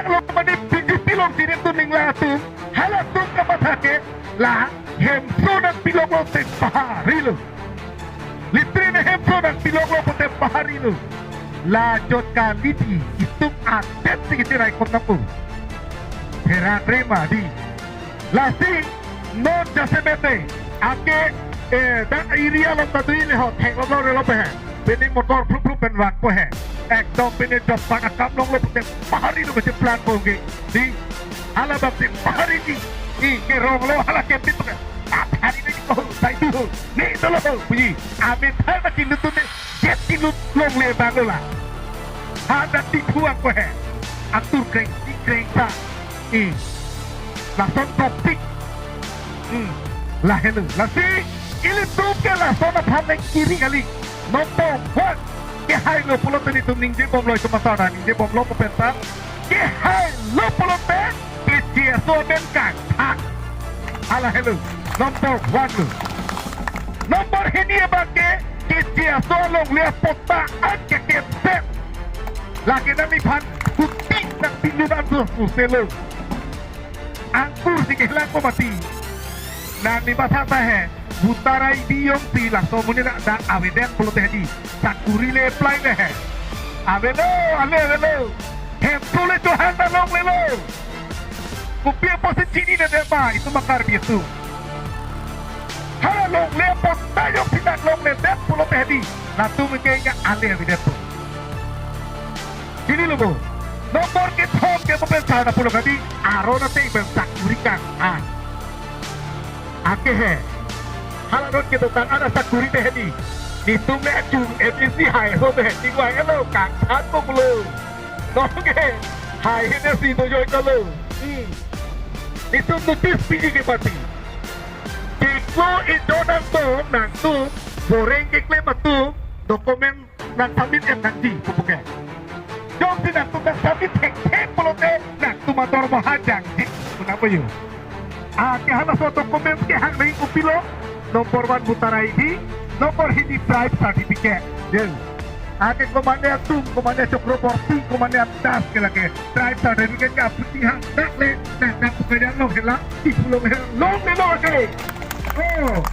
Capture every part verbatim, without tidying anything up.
Lo mane B J P along sirip tu ningla atum, halatum kamatha ke la hemso nangpiloklo te paharilo. Litri ne hemso nangpiloklo pute paharilo. La jot kaliti itum adet si kichirai kotna pu. Heran rema di. Lasi non jasemet ke ake, eh, dak area along ta dui le ho, theklonglo relo pe he. Pini motor phlup phlup pen vangpo he. Ekdom pini jopak akam longlo pute paharilo kacheplang ponge. Di, halabak te pahariji. I, ke ronglo hala kepit ke. Pahari ne ko, sai tu ho. Ne dolo ho, puji. Amin thar na kinutun ne. Jet kinut longle abang lo la. Hadak ti thuang ko he. Atur kreng, ti kreng ta. I. Lason topik. Hmm. Lahelo. Lasi, ilitum ke lason aphan nangkiri kali. Number one. Kehailo pulote nelitum ningjebomlo, itum asar ningjebomlo ko pensa. Kehailo pulote, keche aso amen kangthak. Halahelo. Number one lo. Number hini abang ke, keche aso alongle apatta an ke kepset. Lake nangliphan kuti nangpinun an tu suselo. Angkur si kelang ko mati. Nangli matha ta he. Voter I D jongsi laso amonit dak avedet pulote hedi. Sakuri le apply le he. Avelo, ale avelo. Hemso le chohang ta longlelo. Kopi apotsi chininedet ma, itum a-Karbi atum. Hala longle apatta jongsi dak longledet pulote hedi. Latum ke ya ale avedet pu. Chinilo bo. Number kethom ke mo pen sana pulo kadi. Aron ateng pen sakuri kang. Ah. Ake he. Hala non kedo kang ana sakuri te hedi. Nelitum le achung M A C hai ho te hedi wa elo kangthak ko pulo. Nonke. Hai hene si do joi kalo. Hmm. Nelitum notice piji ke mati. Keklo ido nangtum, nangtum, boreng keklem atum, document nang submit em nangji, pupu ke. Jongsi nangtum nang submit thekthek pulote, nangtum adormoha jangji, pu nang payu. Ah, ke halaso document kehang nai kopilo, number one voter I D, number hini tribe certificate. Jeng. Ake komane atum, komane Chakraborty, komane adas ke lake. Tribe certificate ke aphuti hang dak le, dak dak pukajan long hela, ti pulong hela, longlelo ake. Oh,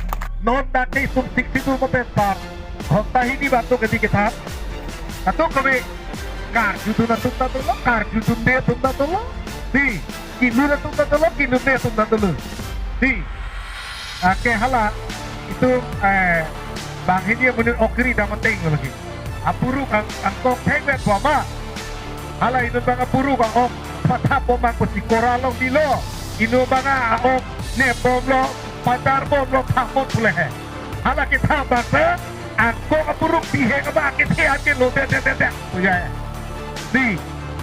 non dak ke sum sik situ mo pen par. Ghonta hini batu kedi kethan. Atum kami karjudun atum ta dolo, karjudunde atum ta dolo. Di, kinun atum ta dolo, kinunde atum ta dolo. Di, ake hala, itum, eh, bang hini amonit ok kiri dam ateng lo lagi. Apuruk ang, angkok thengvet poma. Hala inut abang apuruk ang-ok pathap poma pusi kora long dilo. Inut abang a-ok nepbomlo, padarbomlo, thapon pule he. Hala kethan bangsa, angkok apuruk bihek abang kethe ake lo de de de de. Puya he. Di,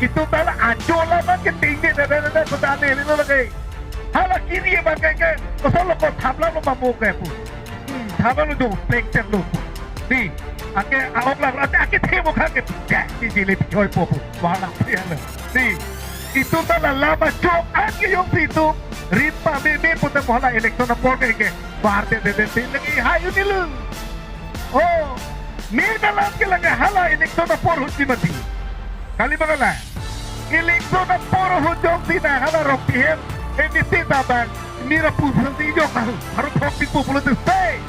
itum ta la ajo la abang ketengde de de de de, kota ne lo lagi. Hala kiri abang ke, ke, kosonlo ko thaplang lo mamu ke pu. Hmm, thaplang lo do plengchet lo pu. Di, ake a-ok lang, ake, ake themo kha ke, ke, ke jile pichoi po pu. Wala pian lo. Di, itum ta la lama jo an ke jongsi itum rit pameme pute mo hala election apor ke, ke bar de de de de lagi hai unilo. Oh, me dalam ke lake hala election apor ahut si mati. Kali bang hala. Election apor ahut jongsi nang hala rong pihem. Ini si tabang. Mira pusan si jok tahu. Harus rong pipu pulo tu se.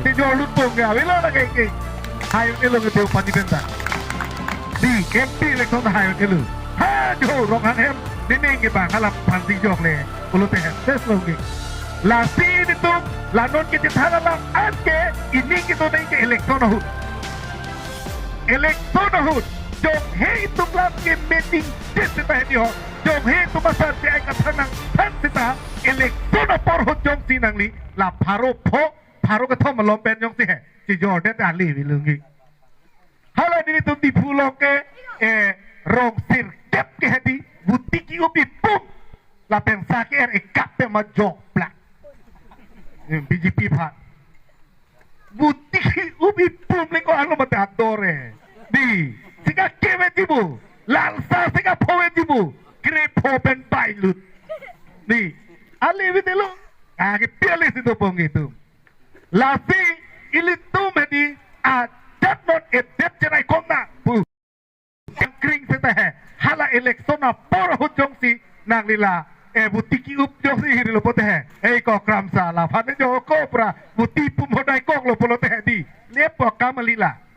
Si jok lut pong ya. Welo na ke ke. Hai unilo ngetu pani benta. Di M P election hai unilo. Ha jo rong han hem. Di neng ke bang hala pan si jok le. Pulote hem, tes lo ke. Lasi nelitum, la non kechethan alam an ke, ini kedo nai ke election ahut. Election ahut, jong he itum lam ke meeting det seta hedi ho, jong he itum asar ke ai kathan nangthan seta, election apor ahut jongsi nangli, la pharo pho, pharo kethom malom pen jongsi he, chejor det ale vilungi. Hala nelitum Diphu along ke, eh, rong sirkep ke hedi, buti ki-upi pum. Lapen sa ke er ekap te ma jok plak. Hmm, B J P aphan. Buti ki-upi pum le ko alo mate ador e. Di, sika kevet jibu. Lalsa sika phovet jibu. Kre pho pen bai lut. Di, ale vit lo. Ah, ke piali si do pong itum. Lasi ilitum hedi adat non edet cherai kona pu. Kring seta he. Hala election apor ahut jongsi nangli la, eh, buti ki-up jongsi hirilo pulote he. Eh, kok Kramsa, laphan jo kopra buti pum hodai koklo pulote he di. Lepo kam kali la.